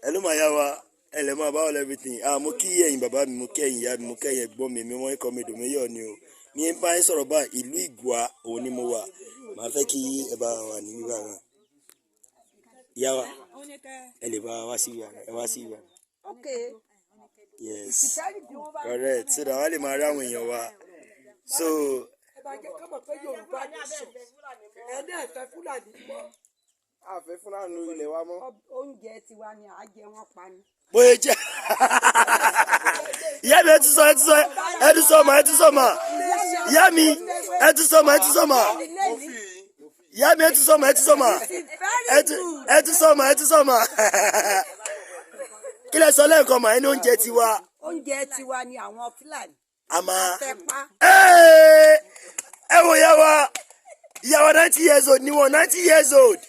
Hello, mà yá wa, ẹ lè máa bá all everything. Ah, mo kí ẹ̀yin bàbá mi, mo kí ẹ̀yin ìyá mi, mo kí ẹ̀yin ẹ̀gbọ́n mi. Mi wọ́n kọ́ mi dòmíyọ̀ ni o. Mi ń bá yín sọ̀rọ̀ báyìí, ìlú Ìgùà òun ni mo wà. Màá fẹ́ kí ẹ bá wà ní bíbá wa. Ìyá wa, ẹ lè bá wa wá sí ìyá, ẹ wá sí ìyá. Okay. Yes, correct, so that wọ́n lè máa rí àwọn èèyàn wa. So Ẹ bá jẹ́ ká mọ̀ pé Yorùbá nation, ẹ náà fẹ́ Fúlàní mọ́. Àfẹ́ Fúlàní lórí ilẹ̀ wa mọ́. Oúnjẹ tiwa ni à á jẹ wọ́n pa ni. Bóyá jẹ́ ìyá mi, ẹ tún sọ, ẹ tún sọ, ẹ tún sọ mà, ẹ tún sọ mà. Ìyá mi, ẹ tún sọ mà, ẹ tún sọ mà. Ìyá mi, ẹ tún sọ mà, ẹ tún sọ mà, ẹ tún sọ mà, ẹ tún sọ mà. Kí lẹ sọ lẹ́ẹ̀kan mà? Ẹni oúnjẹ tiwa. Oúnjẹ tiwa ni àwọn Fúlàní a máa fẹ́ pa. Ẹ wo ìyá wa, ìyá wa, 90 years old ni wọn, 90 years old,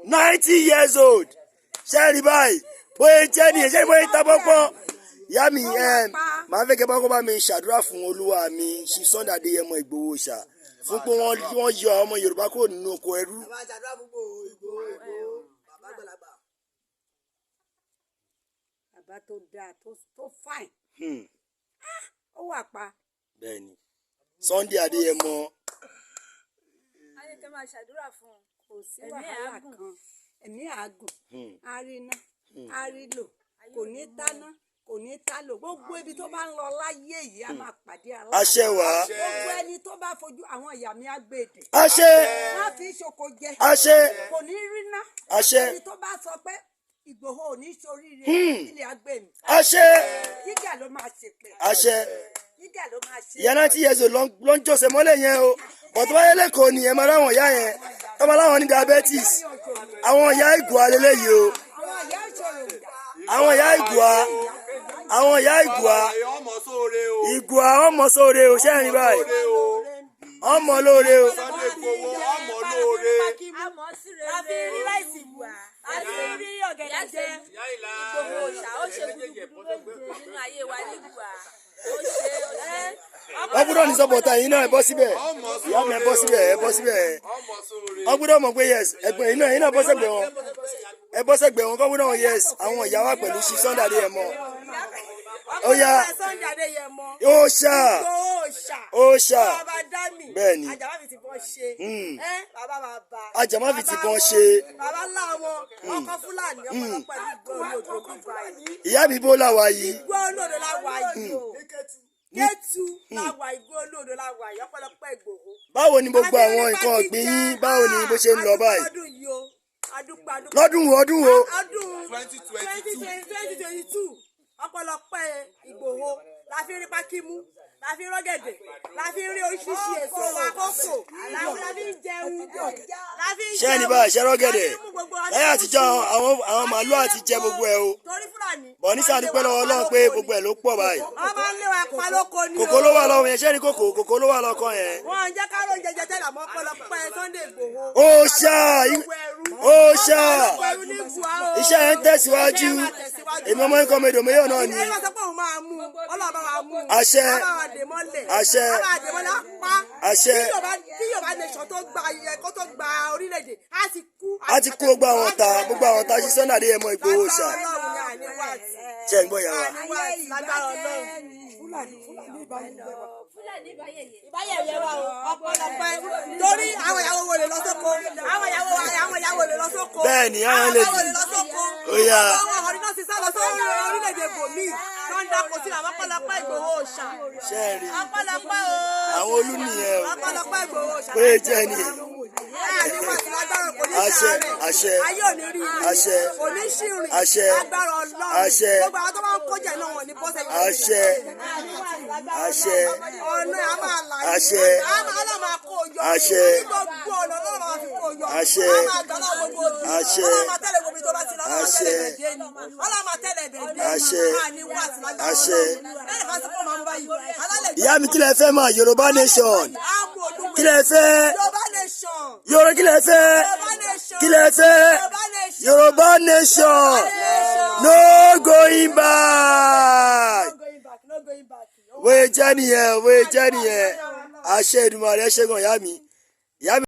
90 years old. Ṣé ẹ rí báyìí bóyá jẹ́ nìyẹn? Ṣé bóyá ta pọ́npọ́n? Ìyá mi, màá fẹ́ kẹ́ bá kó bá mi ṣàdúrà fún olúwa mi, Chief Sunday Adéyẹmọ Ìgbòho ṣá, fún pé wọ́n yọ àwọn ọmọ Yorùbá kúrò nínú oko ẹrú. Bàbá ṣàdúrà fún Ìgbòho, Ìgbòho, Ìgbòho, bàbá àgbàlagbà. Bàbá tó dáa, tó fine, ó wà pa. Bẹ́ẹ̀ni, Sunday Adéyẹmọ. Ayé kẹ́ máa ṣàdúrà fún un. Kò sí Ẹ̀mí wàhálà á gùn. kan. Ẹ̀mí àágùn, á rí iná, á rí lò, kò ní táná, kò ní tá lò. Gbogbo ibi tó bá ń lọ láyé yìí, á máa pàdé aláàánú. Àṣẹ wá. Gbogbo ẹni tó bá fojú àwọn ìyá mi á gbèdè. Àṣẹ. Wọ́n á fi ṣoko jẹ. Àṣẹ. Kò ní rí ná. Àṣẹ. Ẹni tó bá sọ pé Ìgbòho ò ní ṣoríire, ilé agbèmí. Àṣẹ. Gíga ló máa ṣèpè. Àṣẹ. Gíga ló máa ṣe. Ìyá 90 years old ló ń jọ́sẹ̀ mọ́lẹ̀ yẹn o. Bọ̀ tó bá yẹ lẹ́kọ̀ọ́ ni ẹ máa ráwọn ìyá yẹn tó máa láwọn ní diabetes. Àwọn ìyá Ìgùà lélẹ́yìí o. Àwọn ìyá ìṣòro. Àwọn ìyá Ìgùà, àwọn ìyá Ìgùà. Ọmọ sóore o. Ìgùà ọmọ sóore o. Ṣẹ́yìn báyìí? Sóore o. Ọmọ lóore o. Sunday Igboho ọmọ lóore. Àmọ́ sí rere. La fi rí rice wà. A fi rí ọ̀gẹ̀dẹ̀ jẹ. Ìgbòho òòṣà, ó ṣe gudugudu méje nínú ayé wa nígbà. Ó ṣe, ó ṣe. Wọ́n gbọ́dọ̀ ní supporter yín náà. Ẹ bọ́ síbẹ̀, Ọmọ ìyá mi, ẹ bọ́ síbẹ̀, ẹ bọ́ síbẹ̀. Ọmọ sóore. Wọ́n gbọ́dọ̀ mọ̀ pé yes, ẹgbẹ́ yín náà, yín náà bọ́ sẹ́gbẹ̀ wọn, ẹ bọ́ sẹ́gbẹ̀ wọn, kọ́ gbọ́dọ̀ wọn. Yes, àwọn ìyá wa pẹ̀lú sí Sunday Adéyẹmọ. Ó yá. Sunday Adéyẹmọ. Ó ṣá. Ìgbòho ṣà. Ó ṣá. Bàbá dami. Bẹ́ẹ̀ni. Àjàmá fi ti bọ́ ṣe. Ẹ bàbá bàbá. Àjàmá fi ti Bàbá bọ́n wọn, ṣe. Bàbá ńlá wọn. Ọkọ Fúlàní ọ̀pọ̀lọpọ̀ ìlú Ìgbò olódò bíbá. Ìyá mi, bó làwà yìí? Ìgbò olódò la wà yìí o. Kétu la wà, Ìgbò olódò la wà yìí, ọ̀pọ̀lọpọ̀ Ìgbòho. Báwo ni gbogbo àwọn nǹkan ọ̀gbìn yín? Báwo ni bó ṣe ń lọ báyìí? Lọ́dún yìí o. Adúpẹ́, adúpẹ́. Lọ́dún wo, ọdún wo? Ọdún 2022. 2022, ọ̀pọ̀lọpọ̀ Ìgbòho la fi rí pákímú, la fi rọ́gẹ̀dẹ̀, la fi rí oríṣiríṣi èso wa, kókò la fi ń jẹun, la fi ń Ṣé ẹni jẹun, báyìí ṣe rọ́gẹ̀dẹ̀? la fi ń mú gbogbo Láyé àtijọ́, àwọn màálù àti jẹ gbogbo ẹ̀ o. Torí Fúlàní Bọ̀ ní sáà, dúpẹ́ lọ́wọ́ Ọlọ́run pé gbogbo ẹ̀ ló pọ̀ báyìí. Wọ́n máa ń lé wa pa lóko ni o. Kòkó ló wà lọ́wọ́ yẹn. Ṣé ní kòkó? Kòkó ló wà lọ́kọ̀ yẹn. Wọ́n ń jẹ́ ká ló ń jẹjẹ tẹ́lẹ̀, àmọ́ ọ̀pọ̀lọpọ̀ Sunday Ìgbòho. Ó ṣá, ó ṣá. Ọ̀pọ̀lọpọ̀ ẹrú ní Gùá o. Iṣẹ́ yẹn ń tẹ̀síwájú. Èmi ọmọ ikọ̀ mẹ́dọ̀mẹ́yọ̀ náà ni. Ẹni wọ́n sọ pé òun máa mú Ọlọ́run bá wa mú. Àṣẹ. Á bá wa dè mọ́lẹ̀. Àṣẹ. Á bá wa dè mọ́lẹ̀, á pa. Àṣẹ. Kí Yorùbá nation tó gba iye kó tó gba orílẹ̀-èdè, á ti kú. A ti kó gbogbo àwọn ọ̀tá, gbogbo àwọn ọ̀tá sí Sunday Adéyẹmọ Ìgbòho ṣá. Lágbára Ọlọ́run ni àní wá sí. Ṣe ń gbọ́ ìyá wa? Àní wá sí lágbára Ọlọ́run. Fúlàní ìbáyẹyẹ. Ìbáyẹyẹ wa o, ọ̀pọ̀lọpọ̀ torí àwọn ìyàwó wo lè lọ sóko, àwọn ìyàwó wa, àwọn ìyàwó lè lọ sóko. Bẹ́ẹ̀ ni, àwọn lè àwọn lè lọ sóko. Ó yá. Àwọn ọ̀rọ̀ náà ti sá lọ sórí orílẹ̀-èdè bòmíì tó ń dáko sí àwọn ọ̀pọ̀lọpọ̀ Ìgbòho ṣà. Ṣe é rí? Ọ̀pọ̀lọpọ̀ o. Àwọn olú nìyẹn o. Ọ̀pọ̀lọpọ̀ Ìgbòho ṣà. Bóyá jẹ́ nìyẹn. Àní wà sí lágbára, kò ní Àṣẹ, ṣàárẹ̀. àṣẹ. Ayé ò ní rí i. Àṣẹ. Kò ní ṣìrìn. Àṣẹ. Lágbára Ọlọ́run. Àṣẹ. Gbogbo àwọn tó bá ń kójà náà wọ̀n ní bọ́sẹ̀. Àṣẹ. Àṣẹ. Ọ̀nà a máa là yìí. Àṣẹ. A máa Ọlọ́run máa kó o yọ. Àṣẹ. Ní gbogbo ọ̀nà Ọlọ́run máa fi kó o yọ. Àṣẹ. A máa gbà lọ́wọ́ gbogbo òbí. Àṣẹ. Ọlọ́run máa tẹ̀lé gbogbo ibi tó bá ti lọ. Ọlọ́run máa Àṣẹ. tẹ̀lé ibẹ̀ dé ni. Ọlọ́run máa tẹ̀lé ibẹ̀ dé ni. Àṣẹ. Àní wà sí lágbára Àṣẹ. Ọlọ́run. Lẹ́yìn fásitì kó máa mú báyìí. Alálẹ̀ Ìyá mi, kí lẹ fẹ́ máa? Yorùbá nation. Á mú olúwe. Kí lẹ fẹ́? Yorùbá nation. Yorùbá, kí lẹ fẹ́? Yorùbá nation. Kí lẹ fẹ́? Yorùbá nation. Yorùbá nation, no going back. No going back. No going back. Wọ́n jẹ́ nìyẹn, wọ́n jẹ́ nìyẹn. Àṣẹ Èdùmàrè. Ṣẹ́gun, ìyá mi, ìyá mi.